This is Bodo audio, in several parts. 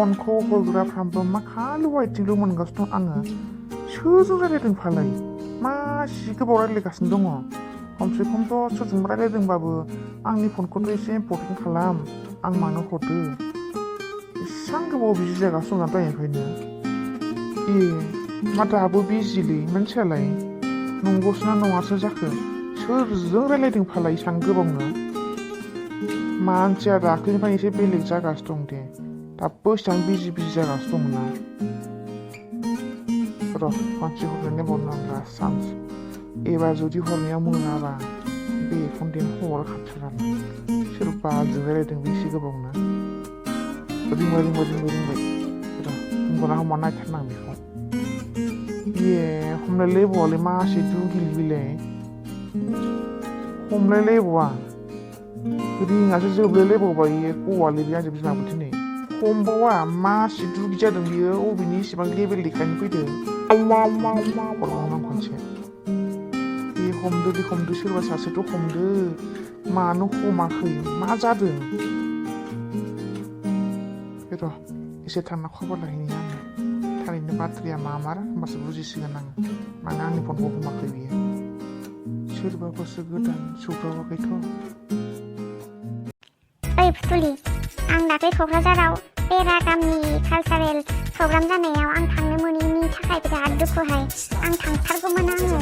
फनखौ हरग्राफ्राबो मा खालि वाइटिंल' मोनगासिनो दं आङो सोरजों रायलायदों फालाय मा जि गोबाव रायलायगासिनो दङ खमसे खमथ' सोरजों रायलायदोंबाबो आंनि फनखौथ' एसे इम्पर्टेन्ट खालाम आं मानो हरदो एसेबां गोबाव बिजि जागासिनो दं दहायनिफ्रायनो मा दाबो बिजिलै मानसियालाय नंगौसोना नङासो जाखो सोरजों रायलायदों फालाय एसेबां गोबावनो मानसिया दाख्लैनिफ्राय एसे बेलेग जागासिनो दं दे दाबो एसेबां बिजि जागासिनो दंना र' खनसे हरनानै बावनांला चान्स एबार जुदि हरनायाव मोनाबा बेखौनो देन हर खाथिराला सोरबा जों रायलायदों बेसे गोबावनो रिंबाय र' हमगोना हमा नायथारनां बेखौ हमलायलाय बावालै मासे दुगिलिबिलाय हमलायलायबावा रिङासो जोबलायलायबावबाय गवालै बे आंजों बिमाबो दिनै हमबावा मासे दुगि जादों बियो अबेनि इसेबां लेबेल देखायनो फैदों हरबावनां खनसे हमदो सोरबा सासेथ' हमदो मानो हमाखै मा जादों र' एसे थांना खबर लाहैनि आङो थारैनो बाथ्राया मार होमबासो बुजिसिगोन आङो मानो आंनि फनखौ हमाखै बियो सोरबाफोरसो गोदान सौग्रावाखैथ' ओइ फुथुलि आं दाख्लै क'क्राझाराव बेरा गामि कालचारेल प्रग्राम जानायाव आं थांनो मोनैनि थाखाय बिराद दुखुहाय आं थांथारगौमोन आङो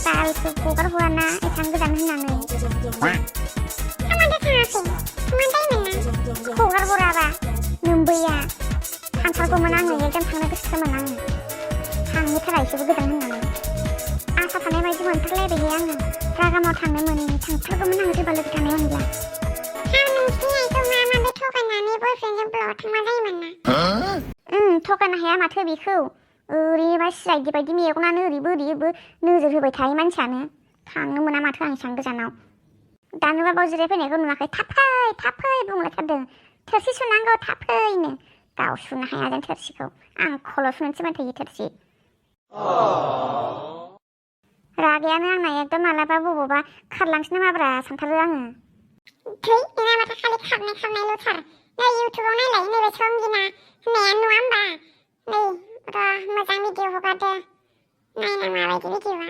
बालखौ हगार हराना एसां गोजान होननानै थाङाखै हगार हराबा नोम्बैया थांथारगौमोन आङो एकदम थांनो गोसोमोन आङो थांनोथारा एसेबो गोजान होननानै आसा थानाय बायदि मोनथारलायबायहाय आङो रागामाव थांनो मोनैनि थांथारगौमोन आङो जेब्ला लोगो थानाय मोनब्ला थगायनो हाया माथो बेखौ ओरैबा सिआइडि बायदि मेगनानो ओरैबो ओरैबो नोजोर होबाय थायो मानसियानो थांनो मोना माथो आं एसां गोजानाव दानोबा बाव जिरायफैनायखौ नुवाखै थाब फै बुंलायथारदों थोरसि सुनांगौ थाब फैनो गाव सुनो हाया जों थोरसिखौ आं खल' सुनो थिनबाय थायो थोरसि रागायानो आंना एकदम मालाबा बबावबा खारलांसै नामाब्रा सानथारो आङो थै नोंहा माथो खालि खारनायल'थार नै इउटुबाव नायलाय नैबे संगिना होननाया नुवा होमबा नै र' मोजां भिडिअ हगारदो नायना माबायदि भिडिअआ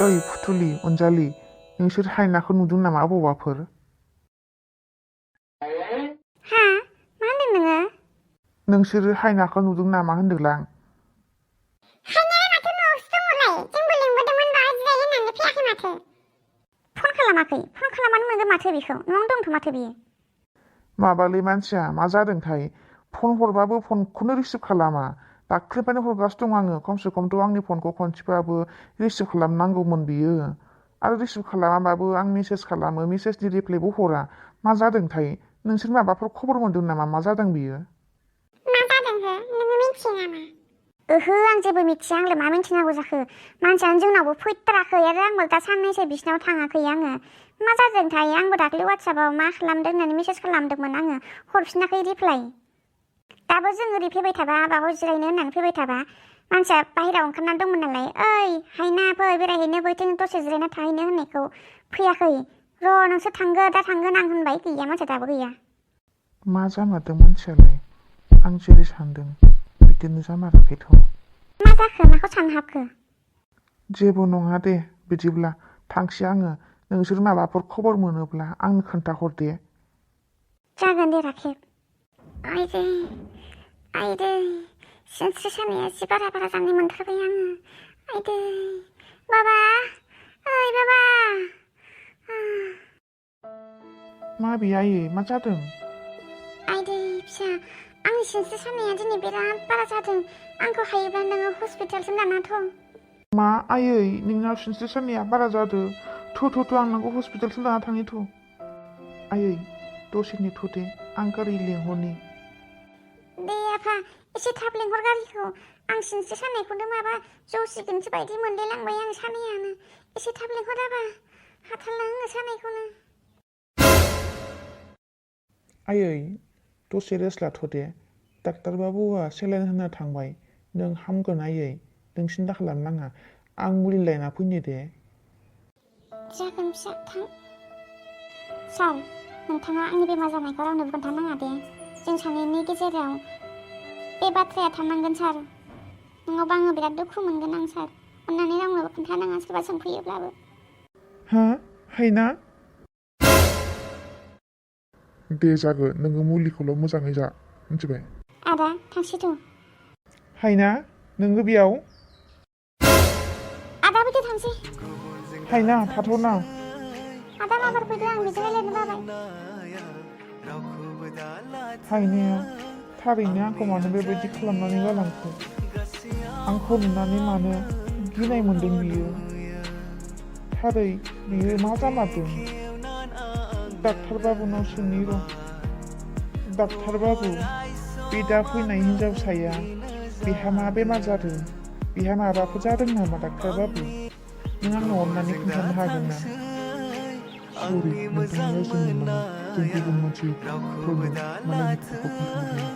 ओइ फुथुलि अनजालि नोंसोर हायनाखौ नुदों नामा बबावबाफोर हा मा होनदों नोङो नोंसोर हायनाखौ नुदों नामा होनदोंलां हायनाया माथो न'आवसो दङलाय जोंबो लिंबोदोंमोन बा जिराय होननानै फैयाखै माथो फन खालामानो मोनगोन माथो बेखौ न'आवनो दंथ' माथो बियो माबालै मानसिया मा जादोंथाय फन हरबाबो फनखौनो रिसिभ खालामा दाख्लैनिफ्रायनो हरगासिनो दं आङो खमसे खमथ' आंनि फनखौ खनसेबाबो रिसिभ खालामनांगौमोन बियो आरो रिसिभ खालामाबाबो आं मेसेज खालामो मेसेजनि रिप्लायबो हरा मा जादोंथाय नोंसोर माबाफोर खबर मोनदों नामा मा जादों बियो मा जादों हो नोङो मिथियो नामा ओहो आं जेबो मिथिया आंलाय मा मिथिनांगौ जाखो मानसियानो जोंनावबो फैथाराखै आरो आंबो दा साननैसो बिसिनाव थाङाखै आङो मा जादोंथाय आंबो दाख्लै वाट्सएपआव मा खालामदों होननानै मेसेज खालामदोंमोन आङो हरफिनाखै रिप्लाय दाबो जों ओरै फैबाय थाबा बाहाव जिरायनो होननानै फैबाय थाबा मानसिया बाहेरायाव ओंखारना दंमोन नालाय ओइ हायना फै बेरायहैनो बैथिं दसे जिरायना थाहैनो होननायखौ फैयाखै र' नोंसोर थांगोन दा थांगोन आं होनबाय गैया मानसिया दाबो गैया मा जामारदों मानसियालाय आं जेरै सानदों बिदिनो जामाराखैथ' मा जाखो माखौ सानहाबखो जेबो नङा दे बिदिब्ला थांसै आङो नोंसोर माबाफोर खबर मोनोब्ला आंनो खोन्थाहर दे जागोन दे राखेब आइदै सिनस्रि सानाया जि बारा जानाय मोनथारबाय आङो आइदै बाबा ओइ बाबा मा बे आयै मा जादों आइदै फिसा आंनि सिनस्रि सानाया दिनै बिराद बारा जादों आंखौ हायोब्ला नोङो हस्पिटालसिम लानाथ' मा आयै नोंनाव सिनस्रि सानाया बारा जादों थ' आं नोंखौ हस्पिटालसिम लाना थांनि थ' आयै दसे नेथ' दे आं गारि लिंहरनि दे आफा एसे थाब लिंहर गारिखौ आं सिनस्रि सानायखौनो माबा जसिगोनसो बायदि मोनलायलांबाय आं सानायानो एसे थाब लिंहराबा हाथारला आङो सानायखौनो आयै दसे रेस्ट लाथ' दे डाक्टार बाबुआ सेलाइन होना थांबाय नों हामगोन आयै नों सिन्था खालामनाङा आं मुलि लायना फैनि दे जागोन फिसा थां सार नोंथाङा आंनि बेमार जानायखौ रावनोबो खोन्थानाङा दे जों सानैनि गेजेराव बे बाथ्राया थानांगोन सार नङाबा आङो बिराद दुखु मोनगोन आं सार अन्नानै रावनोबो खोन्थानाङा सोरबा सोंफैयोब्लाबो हा हायना दे जागोन नोङो मुलिखौल' मोजाङै जा मिथिबाय आदा थांसैथ' हायना नोङो बेयाव आदाबो दे थांसै हायना थाथ'ना आदा माबार फैदो आं बिदि रायलायनो बाबाय हायनाया थारैनो आंखौ मानो बेबायदि खालामनानै गालांखो आंखौ नुनानै मानो गिनाय मोन्दों बियो थारै बियो मा जामारदों डाक्टार बाबुनाव सोंनि र' डाक्टार बाबु बे दा फैनाय हिन्जावसाया बेहा मा बेमार जादों बेहा माबाफोर जादों नामा डाक्टार बाबु नों आंनो अननानै खोन्थानो हागोन ना सरि नोंथाङा गाज्रि मोननाङा जों गुबुन मानसिफोरनो मालायनि खोथाखौ खोन्थाहरदों